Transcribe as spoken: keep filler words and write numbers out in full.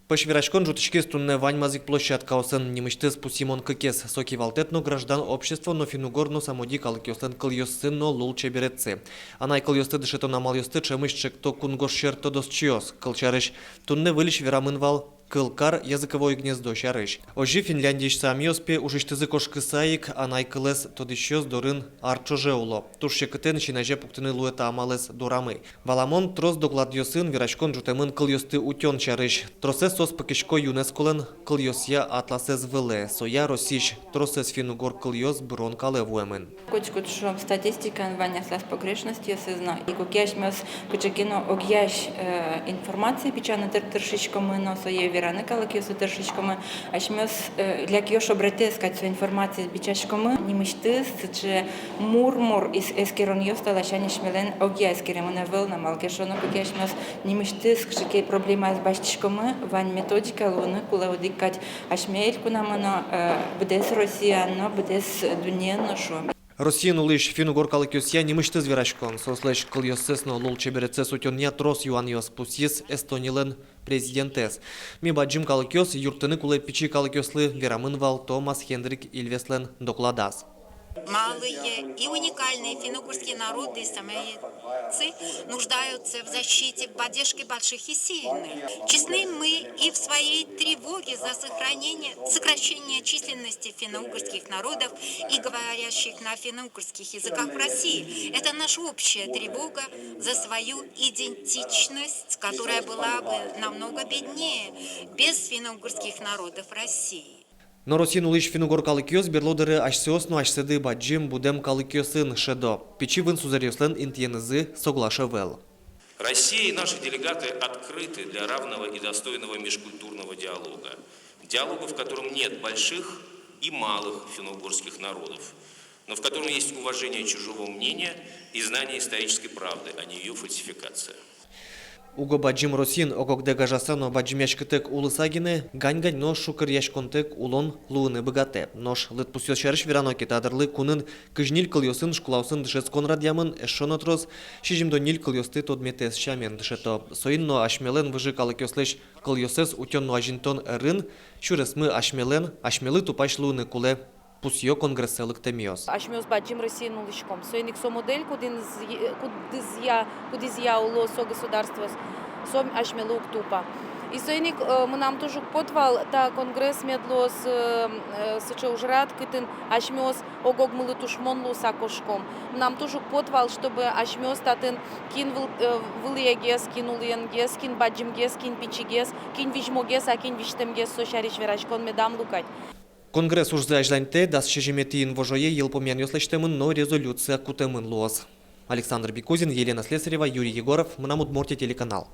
Пӧсь вераськон ӝутӥськиз туннэ ваньмаз ик площадкаосын. Нимысьтыз пусйымон кыкез: со кивалтэт но граждан общество но финн-угор но самоди калыкъёслэн кылъёссы но лулчеберетсы. Анай кылъёсты дышетон амалъёсты ӵемысь ӵекто кунгож сьӧр тодосчиос. Кылсярысь, туннэ выльысь верамын вал кыл кар, языковое гнездо сярысь. Озьы Финляндиысь саамъёс пе ужысьтызы кошкыса ик анай кылэз тодӥсьёс дорын ар ӵоже уло. Туж секытэн син азе пуктыны луэ та амалэз дорамы. Валамон, трос докладъёсын вераськон ӝутэмын кылъёсты утён сярысь. Тросэз соос пыкисько ЮНЕСКО-лэн кылъёсъя атласэз вылэ. Соя Россиысь тросэз финн-угор кылъёс бырон калэ вуэмын. Котькуд, шуом, статистикаын вань аслаз погрешностьёсыз но. И куке асьмеос кыӵе ке но огъясь, э, информация бичаны тыр-, тыршиськомы но, сое вераны калыкъёслы тыршиськомы, асьмеос, э, лякъё шобретэз кадь со информациез бичаськомы. Нимысьтыз сыӵе мур-мур эс-, эскеронъёс та ласянь асьмелэн огъя эскеремын ӧвӧл на. Малы ке шуоно, куке асьмеос нимысьтыз кыӵе ке проблемаез басьтӥськомы, вань методика луыны кулэ одӥг кадь асьме элькунамы но, э, быдэс Россиын но, быдэс дуннеын но, шуом. Россиын улӥсь финн-угор калыкъёсъя нимысьтыз вераськон, соослэсь кылъёссэс но лулчеберетсэс утёнъя трос юанъёс, пусйиз Эстонилэн президентэз. Ми бадӟым калыкъёс, юрттыны кулэ пичи калыкъёслы, верамын вал Томас Хендрик Ильвеслэн докладаз. Малые и уникальные финно-угорские народы и самоедцы нуждаются в защите, в поддержке больших и сильных. Честны мы и в своей тревоге за сохранение, сокращение численности финно-угорских народов и говорящих на финно-угорских языках в России. Это наша общая тревога за свою идентичность, которая была бы намного беднее без финно-угорских народов России. Но Россиын улӥсь финн-угор калыкъёс берло дыре асьсэос но асьсэды бадӟым будэм калыкъёсын шӧдо. Пичи вын сузэръёслэн интыенызы соглаш ӧвӧл. Россия и наши делегаты открыты для равного и достойного межкультурного диалога. Диалога, в котором нет больших и малых финно-угорских народов, но в котором есть уважение чужого мнения и знание исторической правды, а не её фальсификация. Уго бадӟым Россиын ог-огдэ гажаса но бадӟымъяськытэк улыса гинэ, гань-гань но шукыръяськонтэк улон луыны быгатэ. Нош лыдпусъёс сярысь верано ке, та дырлы кунын кызь ньыль кылъёсын школаосын дышетскон радъямын, эшшо но трос сизьымдон ньыль кылъёсты тодметэз сямен дышето. Соин но асьмелэн выжы калыкъёслэсь кылъёссэс утён но азинтон ӧрын сюресмы асьмелэн, асьмелы тупась луыны кулэ, пусъё конгрессэ лыктэмъёс. Асьмеос бадӟым Россиын улӥськом. Соин ик со модель, кудӥз, кудӥзъя, кудӥзъя уло со государствоос, со асьмелы уг тупа. И соин ик, э, мынам туж уг поты вал, та конгресс мед луоз, э, э, сыӵе ужрад, кытын асьмеос ог-огмылы тушмон луыса кошком. Мынам туж уг поты вал, чтобы асьмеос татын кин выл-, э, вылӥегес, кин улӥенгес, кин бадӟымгес, кин пичигес, кин визьмогес, а кин визьтэмгес, со сярысь вераськон медам луы кадь. Конгресс ужзэ азьланьтэ, дас сизьыметӥ инвожое йылпумъянъёс лэсьтэмын но резолюция кутэмын луоз. Александр Бекузин, Елена Слесарева, Юрий Егоров, «Мынам Удмуртие» телеканал.